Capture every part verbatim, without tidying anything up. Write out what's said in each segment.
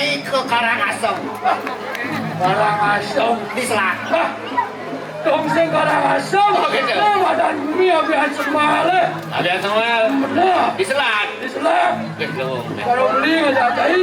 Ke Karangasem. Karangasem. Di Selat. Hah? Dong sing Karangasem. Oh, gitu. Eh, badan bumi abi Ansem malih. Abi Ansem malih. Bener. Di Selat. Di Selat. Gitu. Kalau beli ngajak cai.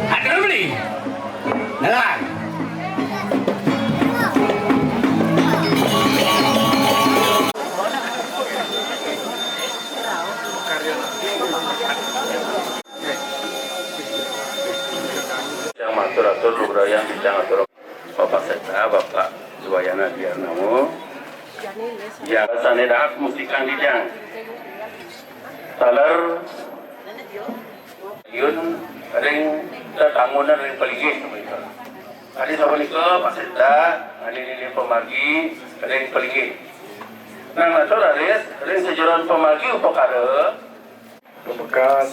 Atur beli. Jalan. Yang matur-atur lugrayang titiang atur Bapak Sekda, Bapak Suwayana Diarnamo. Ya, sané dahat musikan titiang. Taler yun ring tetangunan ring palinggih. Adi sapunika Pak Sekda, adi nini pamargi ring palinggih. Nah, matur raris ring sajeroning pamargi upakara. Pamekas,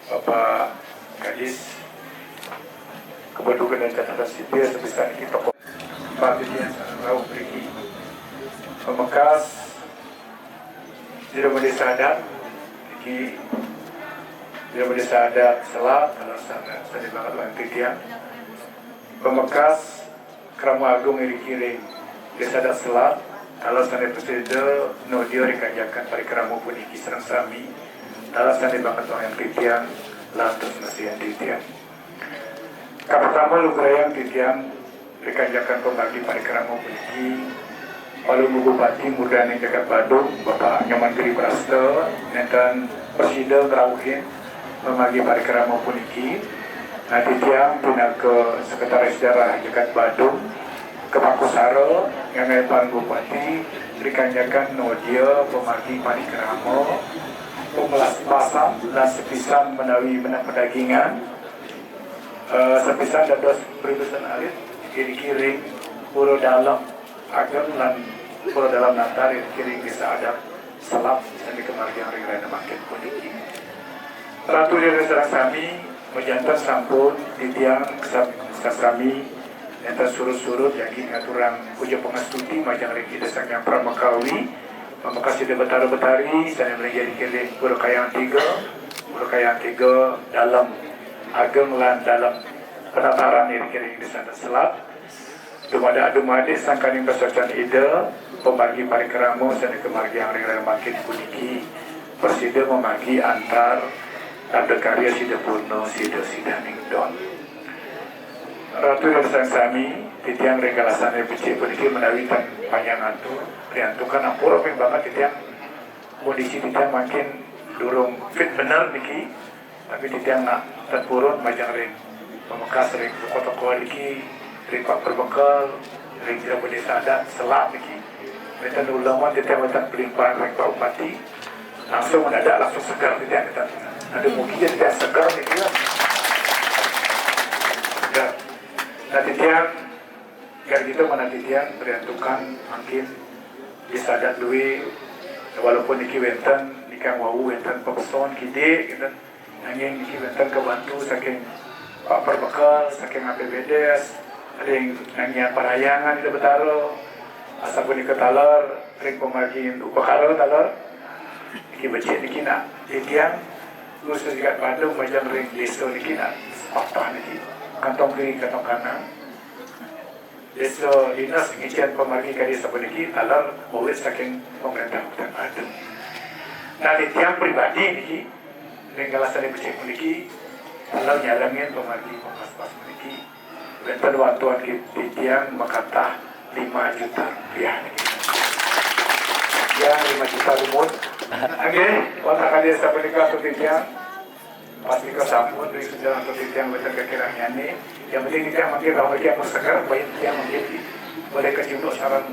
Bapak Kadis Kependudukan dan Catatan Sipil, sepisan niki tokoh Pak Bidian sareng rauh mriki. Pamekas, Jero Desa Adat niki, Jero Desa Adat Selat, kalau sana saya banget lantik ya. Pamekas, Krama Agung iriki ring Desa Adat Selat, taler sané prasida nodia ring kanjakan parikrama puniki sareng sami, taler sané banget wayang titiang, lantas ngasihan titiang. Kapertama lugrayang titiang ring kanjakan pamargi parikrama puniki, Palungguh Bupati Mudaning Jagat Badung, Bapak Nyoman Giri Prasta, nénten prasida ngrauhin pamargi parikrama puniki. Nah, titiang pinaka Sekretaris Daerah Jagat Badung, kapakusara ngagai Pak Bupati, ri kanjakan nodia pamargi parikrama, pamelasan lan sepisan menawi menang pedagingan, eh, sepisan dados peribatan alit, iriki ring Pura Dalem Ageng lan Pura Dalem Natar, iriki ring Desa Adat Selat, sami kamargiang ring rahina mangkin puniki. Ratu ida sareng sami, majanten sampun titiang sami, sami nénten surud-surud jagi ngaturang puja pangastuti majeng ring Ida Sang Hyang Paramakawi, pamekas Ida Betara Betari, sané malinggih ring Pura Kayang Tiga, Pura Kayang Tiga, Dalem Ageng lan Dalem Penataran ring Desa Adat Selat. Dumadak dumadik sangkaning pasacan Ida, pamargi parikrama sané kamargiang ring rahina mangkin puniki, prasida mamargi antar labda karya sida purna, sida sidaning don. Ratu ida sareng sami, titiang ring galah sané becik puniki menawi tan panjang atur, riantukan ampura ping banget titiang, kondisi titiang mangkin durung fit bener niki. Tapi titiang nak tan purun majeng ring pamekas ring tokoh-tokoh niki, ring Pak Perbekel, ring Jero Desa Adat Selat niki. Wénten uleman titiang wénten pelimpahan ring Pak Bupati. Langsung mendadak langsung seger titiang wénten. Aduh, mugi ja titiang seger niki lah. Seger. Nah, titiang Kar kita manah titiang, riantukan mangkin Desa Adat Lui, walaupun niki wénten, niki wau wénten papeson kidik, gitu. Nanging niki wénten kabantu saking Pak Perbekel, saking A P B D S, ring nanging parahyangan Ida Betara, asapunika taler, ring pamargi upakara taler, niki becik niki nak, titiang, khusus Jagat Badung, majeng ring desa niki nak, sepatah niki, kantong kiri, kantong kanan. Desa dinas ngicén pamargi kadi sapuniki taler mawit saking pamréntah Kabupaten Badung. Nah, titiang pribadi niki, ring galah sané becik puniki, taler nyarengin pamargi pas-pas puniki. Wénten wantuan ki-, titiang makatah lima juta rupiah niki. Yang lima juta lumut. Oke, wonten kalih sapunika titiang. Pastika sampun ring sejarah titiang wénten kakirang nyane. Yang penting titiang mangkin rawuh titiang maseger, baik titiang mangkin boleh kajumuk sareng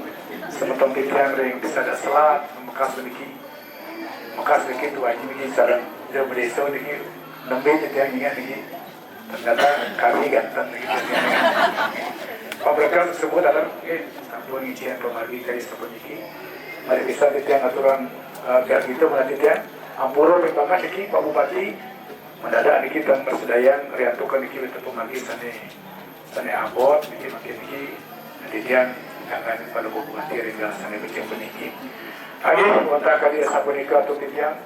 semeton titiang ring Sada Selat, Mekas niki. Mekas niki tuan niki sareng Desa niki. Nembe titiang ingat niki. Ternyata kami ganteng niki. Pabrekes sebut dalam, eh, sampun ngicén pamargi kari sampun niki. Malih pisan titiang aturang, eh, gargita menawi titiang. Ampura ping banget niki Pak Bupati. Mendadak niki tan persedayan riantukan niki wénten pamargi sané, sané abot niki mangkin niki titiang kanggan Pak Bupati ring sané becik puniki. Aduh, wonten kadi sapunika tuh titiang.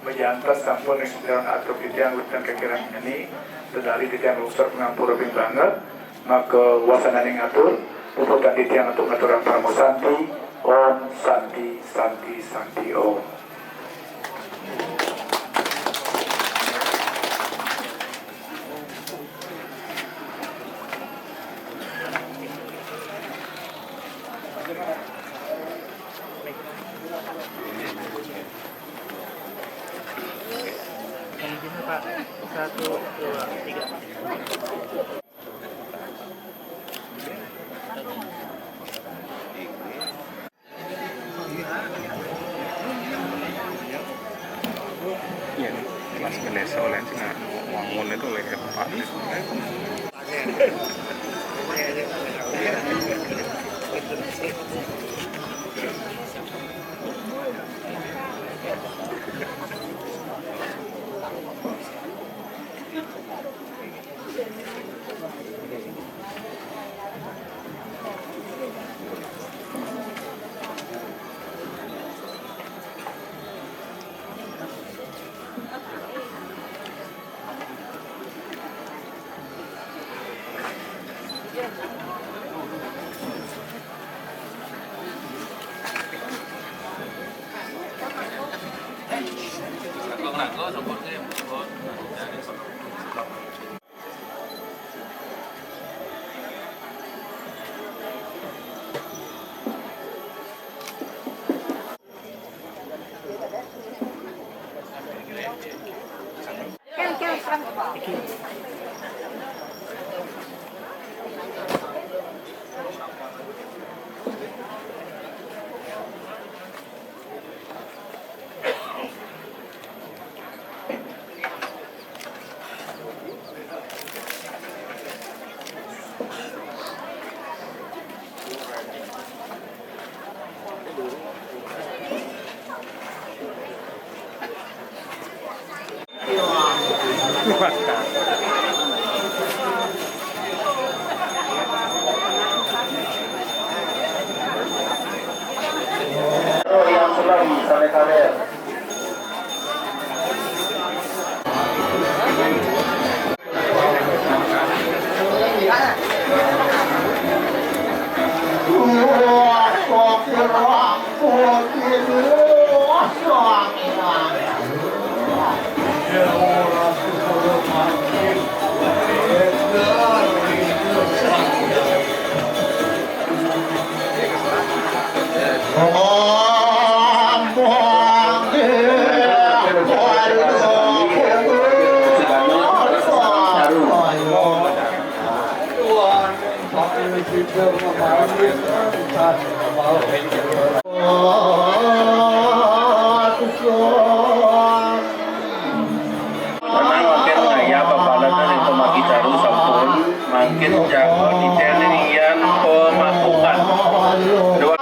Majanten sampun ring sedaran atur titiang wénten kakirang nyane, tedali titiang lungsur pangampura ping banget, maka wasananing atur, puputang titiang antuk ngaturang parama santi, Om Santi, Santi, Santi, Om. Yang di sini, Pak. Satu, dua, tiga. Iya, nih. Mas Vanessa oleh sing wangun itu oleh Pak. Yang belum sampai kader. Mangkin ngayah babalenan ring pamargi caru sampun, mangkin jaga titiang ring yan pamatuhan. Dua.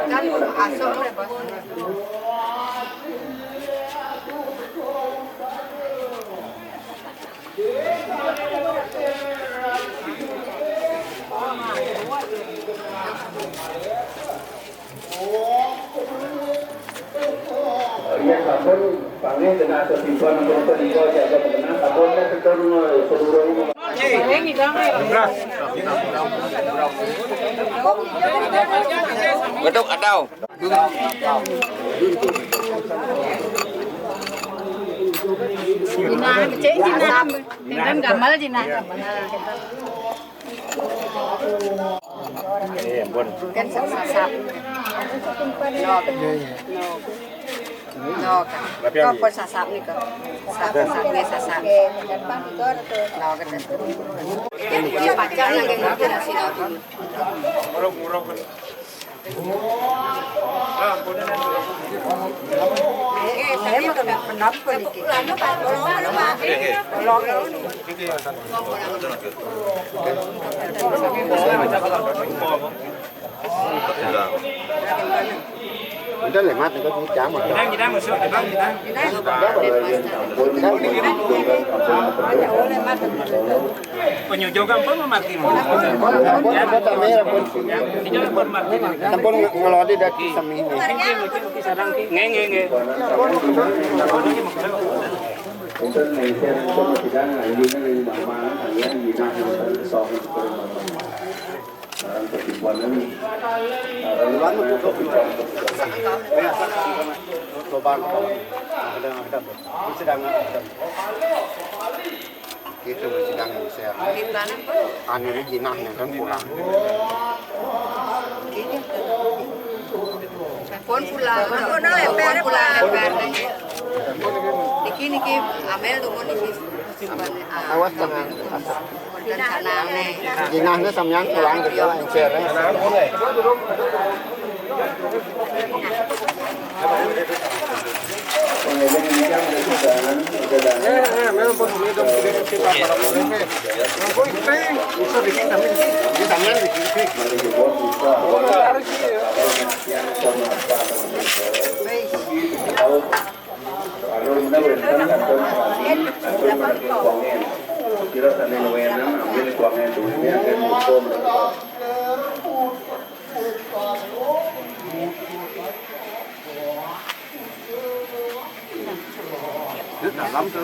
Kan asuh, Bos. Sampun panggih genah setimpal nang punika jaga mengenang sampun sedulur sedulur. Geduk atau? Jinah, cek jinah. Dengan gamal jinah. Iya, ampun. Kan sasap. No. No. No, kan. Tapi yang kok pun sasap nih, kok. Sasap, sasap, sasap. No, kan. Ini pacang yang ngerti nasi no dulu. Uruk-uruk. Eh, eh, saya mah kena penampu niki. Tolong, eh. Udah lewat itu di jam. Kita, kita masuk, kita, kita. Penyujukan pun mati. Ampun, ampun, ampun, ampun, ampun. Ampun ngelodi daki sami ini. Nggih, nggih, nggih. Enten mencen itu sidang ini kan yang mama, yang ini kan sok. Sekarang pertipuan ini. Sekarang pertipuan. Lobang. Ada, ada. Ini sedang ada. Gitu, sedang share. Anu ini jinahnya kan pulang. Pun pulang. Pun pulang. Pun pulang. Niki, niki, amel dulu niki. Awas, jangan. Jinahnya sampeyan pulang gitu, share. Kira sane nuwenan ambil kuange duitnya ke muka mereka. Ini dalam tuh.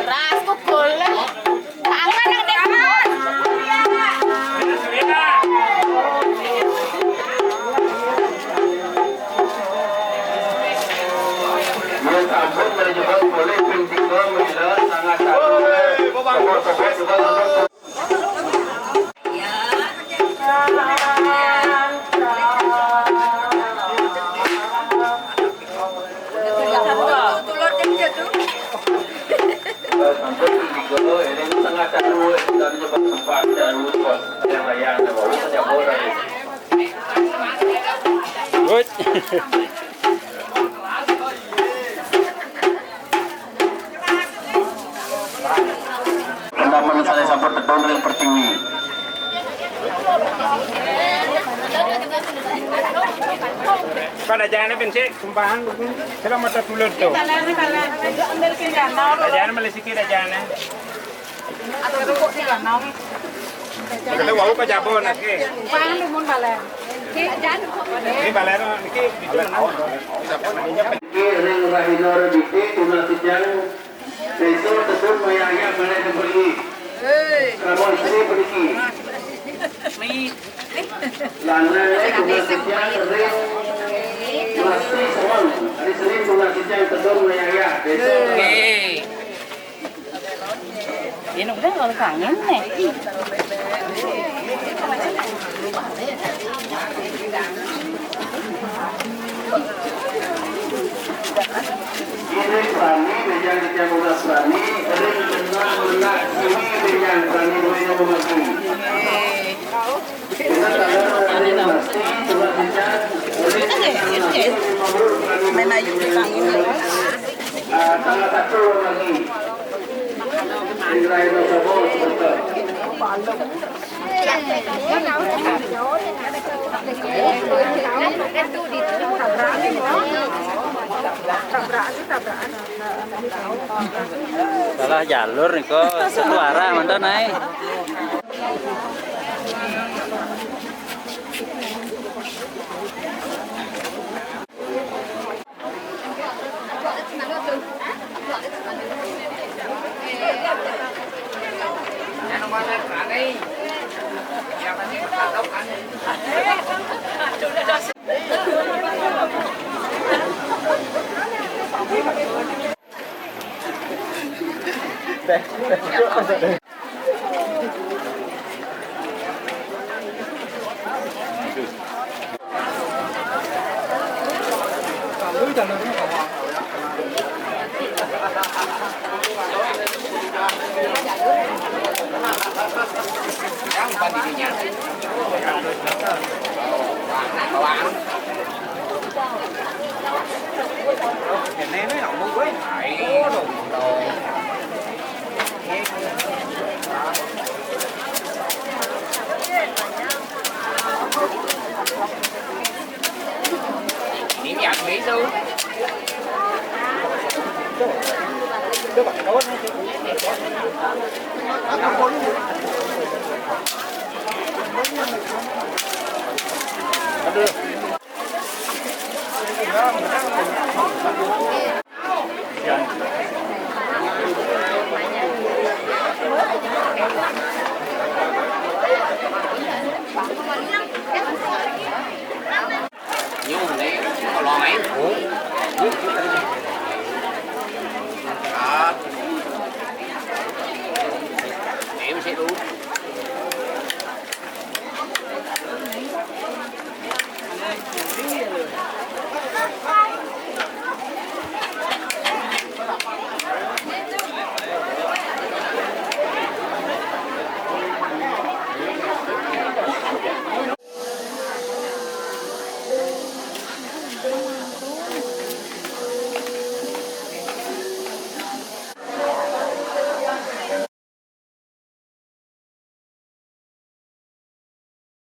Ras kok golek. Tangan yang dekat. Ya, sampun, mari coba boleh ping tiga, mila, sangat satu. Woi, bapak. Coba, coba, coba, coba. Woi. Pendapat saya sampun tedun ring pertiwi. Kan ajane ben sik tumpahan, sira mata tulur to. Ajane mele sikit ajane. Kene wau kejaba niki. Tumpahan lumun balen. Ini balen niki. Niki ring rahina Redite tunas titiang Desa Tebun Mayahya Balai Negeri. Hei. Keramat Sri puniki. Lanang tunas titiang ring Masti Semeng. Ari Sri tunas titiang Tebun Mayahya. Desa. Hei. Ini udah kalau kangen nih. Ini Prani, bejang di Jamuras Prani, ring menang menang sini bejang Prani, duanya memaki. Kita tak Main ayu di tangan. Salah jalur nih kok, satu arah mantan naik.